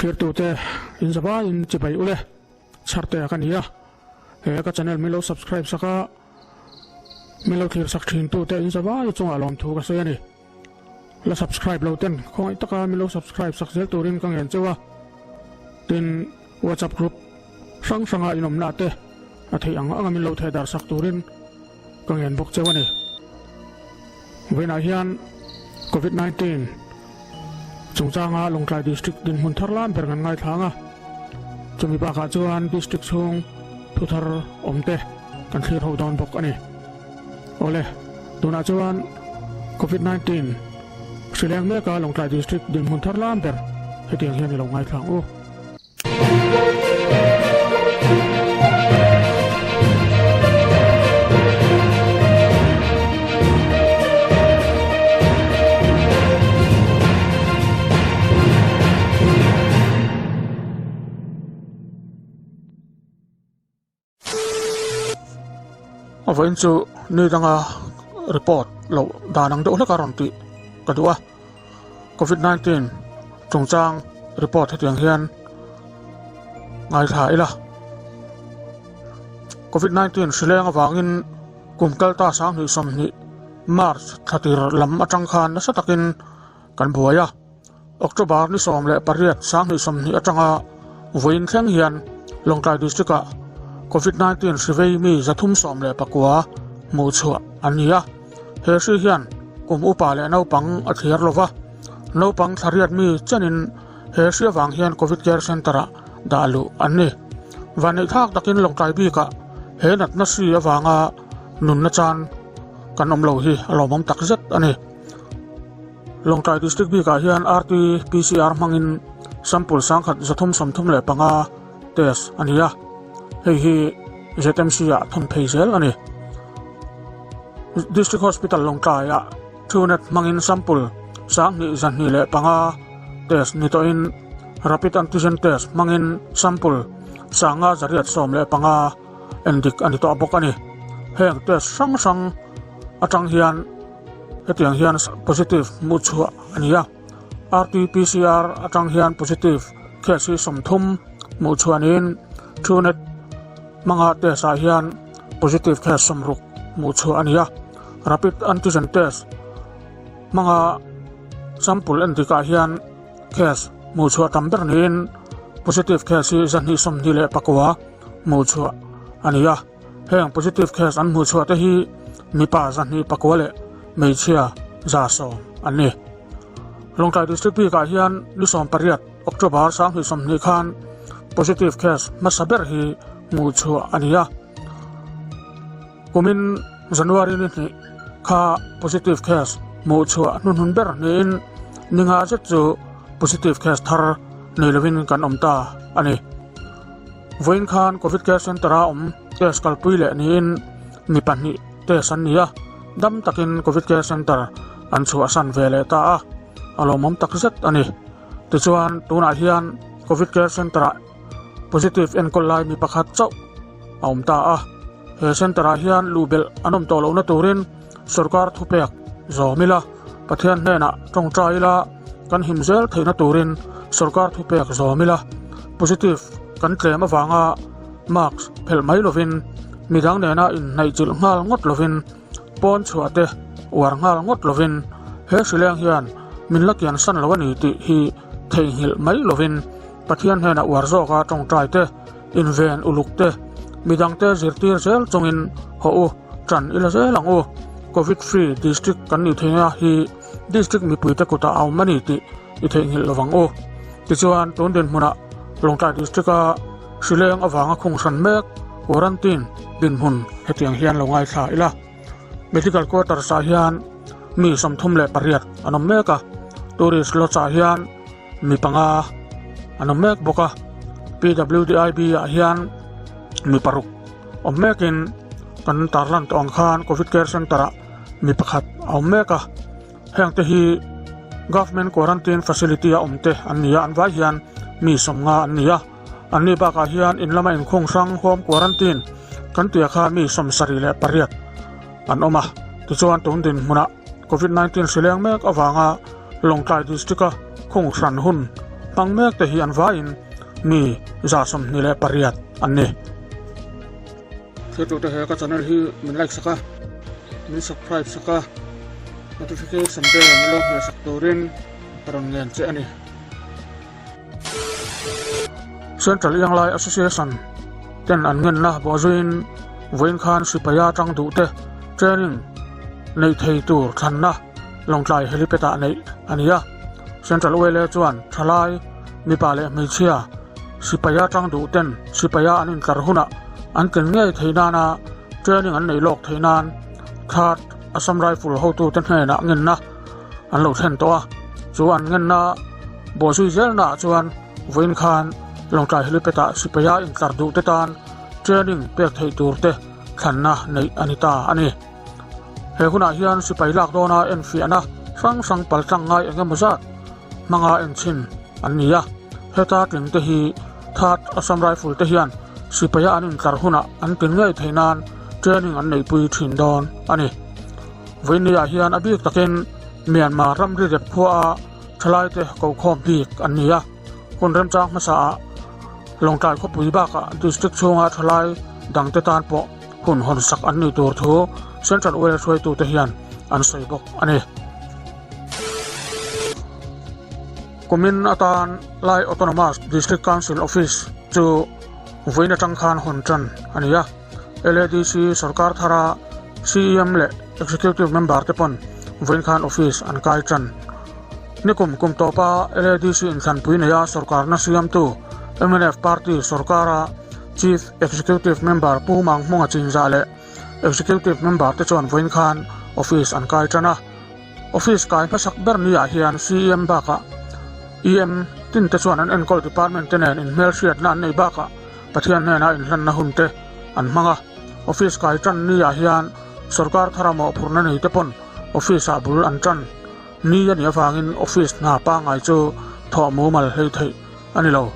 Thirtute in zavaiin chibai ule chharte ka ni a, he ka channel min lo subscribe sak a, min lo thlir sak thin tute in zavai chungah lawmthu ka sawi a ni. La subscribe lo ten khawngaih taka min lo subscribe sak zel turin ka ngen cheu a, tin WhatsApp group hrang hranga in awmna te a theih ang anga min lo theh dar sak turin ka ngen bawk cheu a ni. Vawiinah hian Covid 19 chungchanga Lawngtlai District dinhmun thar lam ber kan ngaithlang a, chumi bakah chuan District chhung thu thar awm te kan thlir ho dawn bawk a ni. Awle, tunah chuan Covid 19 hri leng meka Lawngtlai District dinhmun thar lam ber hetiang hian i lo ngaithlang u. A vawiin chu ni danga report loh dan ang deuh hlek a rawn tih ka duh a covid 19 chungchang report hetiang hian ngaithla ila covid 19 hri leng avangin kum kal ta sanghnih sawmhnih march thla tir lam atang khan nasa takin kan buai a. October ni 18 2020 atanga vawiin thleng hian Lawngtlai District-ah Covid 19 hri vei mi 319 hmuh chhuah an ni a. He hri hian kum upa leh naupang a thliar lo va, naupang thlariat mi chenin he hri avang hian Covid Care Centre-ah dah luh an ni. Vanneihthlak takin Lawngtlai bikah he natna hri avanga nunna chan kan awm lo hi a lawmawm takzet a ni. Lawngtlai District bikah hian RT-PCR hmangin sample 1335 test a ni a, hei hi ZMC-ah thawn phei zel a ni. District Hospital Lawngtlaiah Truenat hmangin sample 2205 test ni tawhin Rapid Antigen Test hmangin sample 5815 endik a ni tawh bawk a ni. Heng test hrang hrang atang hian Hetiang hian positive hmuh chhuah a ni a, RT-PCR atang hian positive case hi 30 hmuh chhuah niin Truenat hmanga test ah hian positive case 60 hmuh chhuah a ni a, Rapid Antigen Test hmanga sample endik ah hian case hmuh chhuah tam ber niin positive case hi 229 hmuh chhuah a ni a. Heng positive case an hmuh chhuah te hi mipa 209 leh hmeichhia 110 an ni. Lawngtlai District bikah hian ni 18 October 2020 khan positive case hmasa ber hi hmuh chhuah a ni a. Kumin January ni hnih kha positive case hmuh chhuah hnuhnun ber niin ni nga zet chu positive case thar nei lovin kan awm ta a ni. Vawiin khan Covid Care Centre-a awm test kalpui leh niin mi pahnih test an ni a, dam takin Covid Care Centre an chhuahsan ve leh ta a, a lawmawm tak zet a ni. Tichuan, tunah hian Covid Care Centre-ah positive enkawl lai mi pakhat chauh a awm ta a, he centre-ah hian luhbelh an awm tawh lohna turin sorkar thupek zawm ila, Pathian hnenah tawngtai ila, kan him zel theihna turin sorkar thupek zawm ila, positive kan tlem avanga mask phelh mai lovin midang nena inhnaihchilh nghal ngawt lovin pawn chhuah te uar nghal ngawt lovin he hrileng hian min la kian san lo a ni tih hi theihnghilh mai lovin Pathian hnena uar zawka tawngtai te inven uluk te midang te zirtir zel chungin haw u tan ila zel ang u Covid free district kan nih theihna hi District mipuite kutah a awm a ni tih i theihnghilh lovang u. Tichuan, tun dinhmunah Lawngtlai District-a hrileng avanga khung hran mek quarantine dinhmun hetiang hian lo ngaithla ila. Medical quarters-ah hian mi 38 an awm mek a, tourist lodge-ah hian mi panga an awm mek bawk a, PWDIB-ah hian mi paruk awm mekin kan tarlan tawh ang khan Covid Care Centre-ah mi pakhat a awm mek a, heng te hi Government Quarantine Facility a awm te an ni a, an vai hian mi 50 an ni a, an ni bakah hian in lama inkhung hrang Home Quarantine kan tih ah kha mi 78 an awm a, tichuan tun dinhmunah Covid 19 hri leng mek avanga Lawngtlai District a khung hran hun hmang mek te hi an vaiin mi 28 an ni. Thirtute he ka channel hi min like sak a, min subscribe sak a, notification bell min lo hmeh sak turin ka rawn ngen che a ni. Central Ianglai Association ten an ngenna bawhzuiin vawiin khan sipaia tang duhte training neih thei tur thlanna Lawngtlai helipad ah neih a ni a. Central ULA chuan thalai, mipa leh hmeichhia sipaia tang duh ten sipaia an intlar hunah an tlin ngei theih nana training an neih lawk theih nan Third Assam Rifle hotute hnenah ngenna an lo thlen tawh a, chu an ngenna bawhzui zelnaah chuan vawiin khan Lawngtlai helipad ah sipaia intlar duh te tan training pek theih tur te thlanna neih a ni ta a ni. He hunah hian sipai lak dawna enfiahna hrang hrang paltlang ngai eng emaw zat hmanga enchhin an ni a, heta tling te hi Third Assam Rifle te hian sipaia an intlar hunah an tlin ngei theih nan training an neihpui thin dawn a ni. Vawinia hian a bik takin Myanmar ramri rep khuaa thalaite kokhawm bik an ni a, hun remchang hmasaah Lawngtlai khawpui bakah district chhunga thalai dangte tan pawh hun hawnsak an nih tur thu Central Oil hruaitute hian an sawi bawk a ni. Kumin atan Lai Autonomous District Council Office chu vawiin atang khan hawn tan a ni a. LADC sorkar thara CEM leh Executive Member te pawn vawiin khan office an kai tan. Nikum kum tawpa LADC inthlanpui neia sorkarna siamtu mnf party sorkara Chief Executive Member Pu Manghmunga Chinzah leh Executive Member te chuan vawiin khan office an kai tan a. Office kai hmasak ber niah hian CEM bakah EM tin te chuan an enkawl department te nen inhmelhriatna an nei bakah Pathian hnena inhlanna hun te an hmang a. Office kai tan niah hian sorkar thara mawhphurhna nei te pawn office ah bul an tan ni a nih avangin office hna pangngai chu thawh mumal hlei theih a ni lo.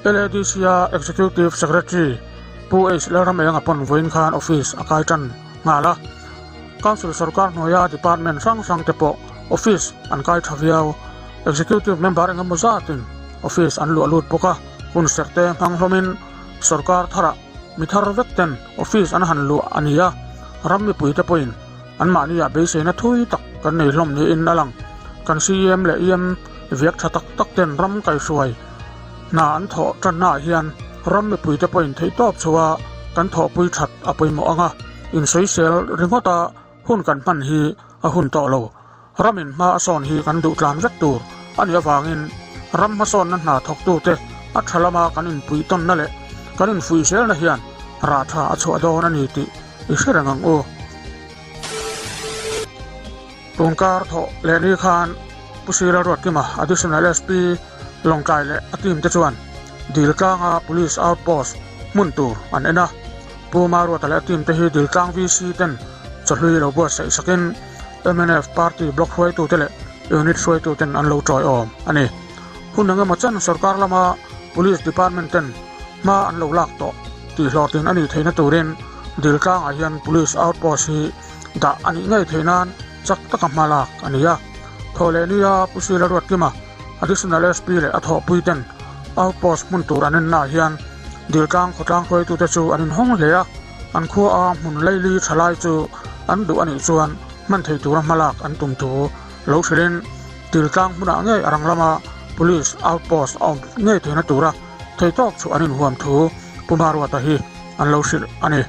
LADC-a Executive Secretary Pu H Lalramenga pawn vawiin khan office a kai tan nghal a. Council sorkar hnuaia department hrang hrang te pawh office an kai tha viau. Executive member engemaw zatin office an luah lut bawk a, hun serh te hmang hlawmin sorkar tharah mi thar vek ten office an han luah a ni a, ram mipui te pawhin anmahniah beiseina thui tak kan nei hlawm niin a lang. Kan CEM leh EM viak tha tak tak ten ram kaihruai hna an thawh tannaah hian ram mipui te pawhin theihtawp chhoa kan thawhpui that a pawimawh ang a, insawisel ringawta hun kan hman hi a hun tawh lo. Ramin hma a sawn hi kan duh tlan vek tur a nih avangin ram hmasawnna hna thawktute a tha lama kan inpuih tawnna leh kan infuih zelna hian rah tha a chhuah dawn a ni tih i hre reng ang u. Tunkar thawh leh ni khan Pu Sira Ruatkima Additional SP Lawngtlai leh a team te chuan Diltlanga Police Outpost hmun tur an en a. Pu Maruata leh a team te hi Diltlang VC ten chawhlui lo buatsaih sakin mnf party block hruaitute leh unit hruaituten an lo tawiawm a ni. Hun engemaw chen sorkar lama Police Department ten hma an lo lak tawh tih hlawhtlin a nih theihna turin Diltlangah hian Police Outpost hi dah a nih ngei theih nan chak taka hma lak a ni a. Thawhlehnia Pu Sila Ruatkima, Additional SP leh a thawhpui ten Outpost hmun tur an ennaah hian Diltlang khawtlang hruaitute chu an inhawng hle a, an khua a hmun laili tha lai chu an duh a nih chuan hman thei tura hma lak an tum thu lo hrilhin Diltlang hmunah ngei a rang lama Police Outpost a awm ngei theihna tura theitawk chu an inhuam thu Pu Maruata hi an lo hrilh a ni.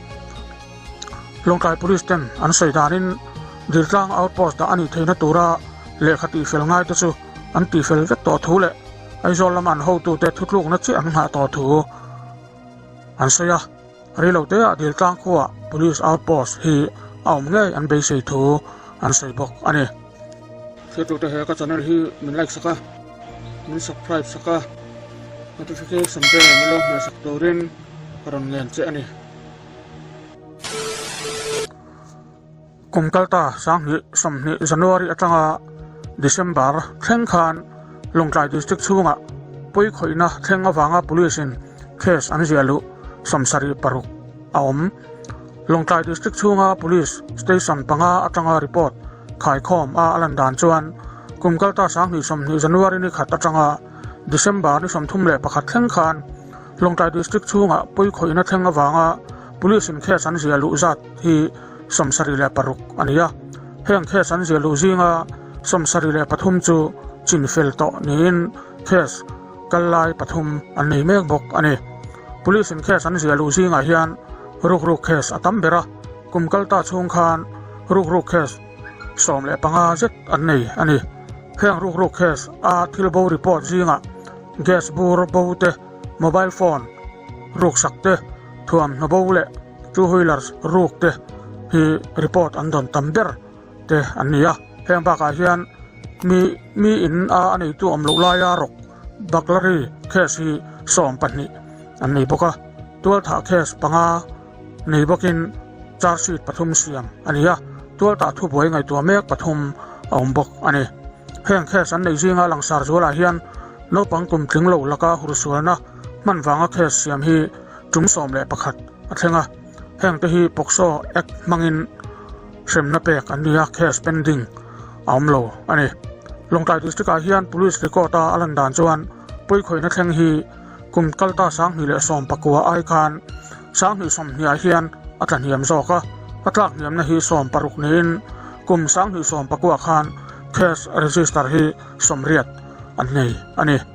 Lawngtlai Police ten an sawi danin Diltlang Outpost dah a nih theihna tura lehkha tihfel ngai te chu an tihfel vek tawh thu leh Aizawl lama an hotute thutlukna chiah an nghah tawh thu an sawi a. Reiloteah Diltlang khuaah Police Outpost hi a awm ngei an beisei thu an sawi bawk a ni. Hriattute he ka channel hi min like sak a, min subscribe sak a, notification bell min lo hmeh sak turin ka rawn ngen che a ni. Kum kalta 2020 January atanga December thleng khan Lawngtlai District chhungah pawi khawihna thleng avanga Police in case an ziah luh 76 a awm. Lawngtlai District chhunga Police Station panga atanga report khaikhawm a a lan dan chuan. Kum kalta 2020 January ni khat atanga December ni 31 thleng khan Lawngtlai District chhungah pawikhawihna thleng avanga Police in case an ziah luh zat hi 76 a ni a. Heng case an ziah luh zinga 73 chu chinfel tawh niin case kal lai pathum an nei mek bawk a ni. Police in case an ziah luh zingah hian rukruk case a tam ber a, kum kal ta chhung khan rukruk case 15 zet an nei a ni. Heng rukruk case a thil bo report zingah gas bur bo te, mobile phone ruksak te, thuamhnaw bo leh two wheelers ruk te hi report an dawn tam ber te an ni a. Heng bakah hian mi mi in a a neitu awm loh laia rawk burglary case hi 12 an nei bawk a, tualthah case panga nei bawkin charge sheet pathum siam a ni a, tualtah thubuai ngaihtuah mek pathum a awm bawk a ni. Heng case an neih zinga langsar zualah hian naupang kum tling lo laka hursualna hman vanga case siam hi tum 11 a thleng a, heng te hi POCSO Act hmangin hremna pek an ni a, case pending a awm lo a ni. Lawngtlai District ah hian Police record a a lan dan chuan pawikhawihna thleng hi kum kalta 2019 ai khan 2020 ah hian a tla hniam zawk a, a tlak hniamna hi 60 niin kum 2019 khan case register hi 80 an nei a ni.